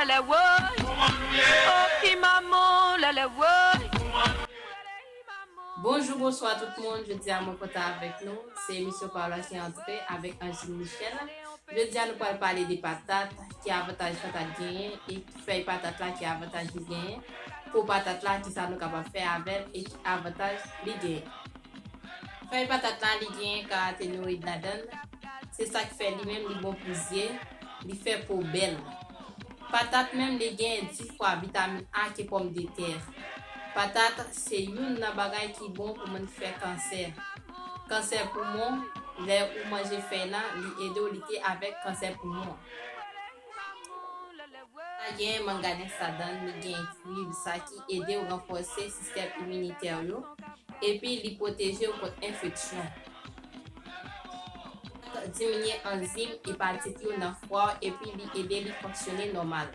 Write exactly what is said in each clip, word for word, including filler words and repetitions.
Lè woy, oh ki manman, lè lè woy. Bonjou, bonswa tout moun. Jodi a mwen kontan avèk nou. Se emisyon pa w la ki antre avèk Angeline Michel. Jodi a nou pral pale de patat, ki avantaj patat genyen, e fèy patat la, ki avantaj li genyen, po patat la, kisa nou kapab fè avè l, e ki avantaj li genyen. Fèy patat la, li genyen karotenoid ladan l. Se sa k fè li menm li bon pou zye, li fè po bèl. Patat menm li genyen dis fwa vitamin A ke pòmdetè. Patat se youn nan bagay ki bon pou moun ki fè kansè. Kansè poumon, lè ou manje fèy la, li ede w lite avèk kansè poumon. Sa genyen manganèz ladan l, li genyen fib, sa ki ede w ranfòse sistèm iminitè w yo, epi li pwoteje w kont enfeksyon. Diminye anzim epatit yo nan fwa w epi li ede li fonksyone nòmal.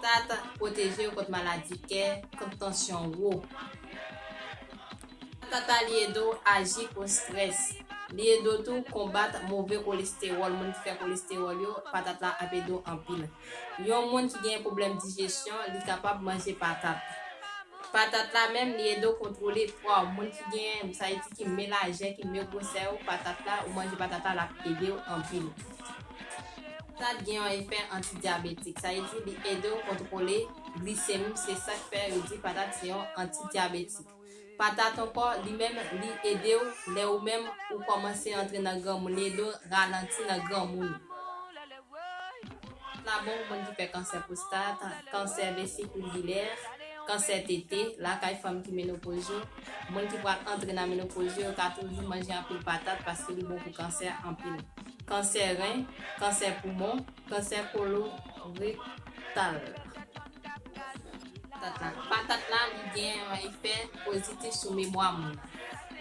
Patat pwoteje w kont maladi kè, kont tansyon wo. Patat la li ede w aji kont strès. Li ede w tou konbat move kolestewòl. Moun ki fè kolestewòl yo, patat la ap ede w anpil. Yon moun ki gen pwoblèm dijesyon, li kapab manje patat. Patat la menm, li ede w kontwole pwa w. Moun ki gen, sa vle di ki melajè, ki megwosè yo, patat la, ou manje patat la, l ap ede w anpil. Patat gen yon efè antidyabetik, sa vle di li ede w kontwole glisemi, se sa k fè yo di patat se yon antidyabetik. Patat ankò, li menm, li ede w lè ou menm ou kòmanse antre nan granmoun, li ede w ralanti nan granmoun. Patat la bon pou moun ki fè kansè pwostat, kansè vesik irilè, kansè tete, lakay fanm ki menopoz yo. Moun ki pral antre nan menopoz yo, yo ka toujou manje anpil patat paske li bon pou kansè anpil. Kansè ren, kansè poumon, kansè kolorektal. Patat la, patat la, li gen yon efè pozitif sou memwa moun nan.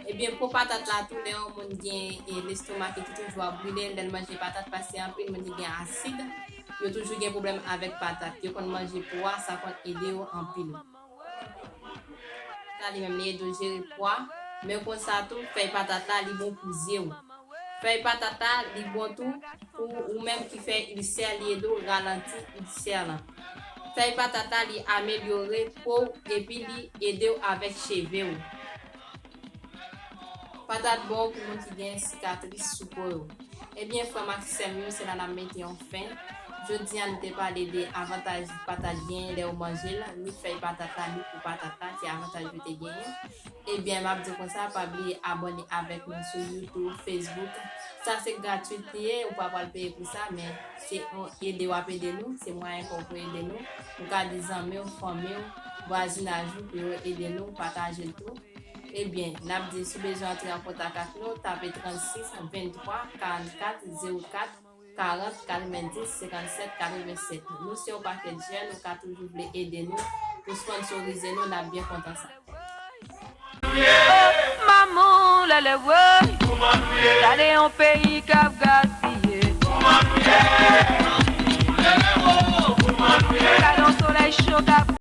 Ebyen, po patat la tou, lè yon moun gen e, lestomak li ki toujou ap brile, lè l manje patat, paske anpil moun ki gen asid, yo toujou gen pwoblèm avèk patat. Yo konn manje po a, sa konn ede yo anpil. Sa li menm, li ede w jere pwa, men konsa tou, fèy patat la, li bon pou zye w. Fèy patat la, li bon tou pou ou menm ki fè ilsè, li ede w ralanti ilsè lan. Fèy patat la, li amelyore po w epi li ede w avèk cheve w. Patat bon pou moun ki gen sikatris sou po yo. Ebyen, frè m ak sè m yo, se la n ap mete yon fen. Jodi a, nou te pale de avantaj patat genyen lè w manje l, ni fèy patat la, ni po patat la, ki avantaj yo te genyen. Ebyen, m ap di w konsa, pa bliye abòne avèk nou sou YouTube, Facebook. Sa se gratwit li ye, ou pa pral peye pou sa, men se yon ede w ap ede nou, se mwayen pa w pou ede nou. Ou ka di zanmi w, fanmi w, vwazinaj ou pou yo ede nou, pataje l tou. Ebyen, n ap di si w bezwen antre an kontak ak nou, tape trannsis venntwa karannkat zewo kat karant katrevendis senkannsèt katrevensèt. Nou se yon pakèt jèn, ou ka toujou vle ede nou pou sponsorize nou, n ap byen kontan sa. Manman, lè lè woy, gade yon peyi k ap gaspiye. Gade yon solèy cho k ap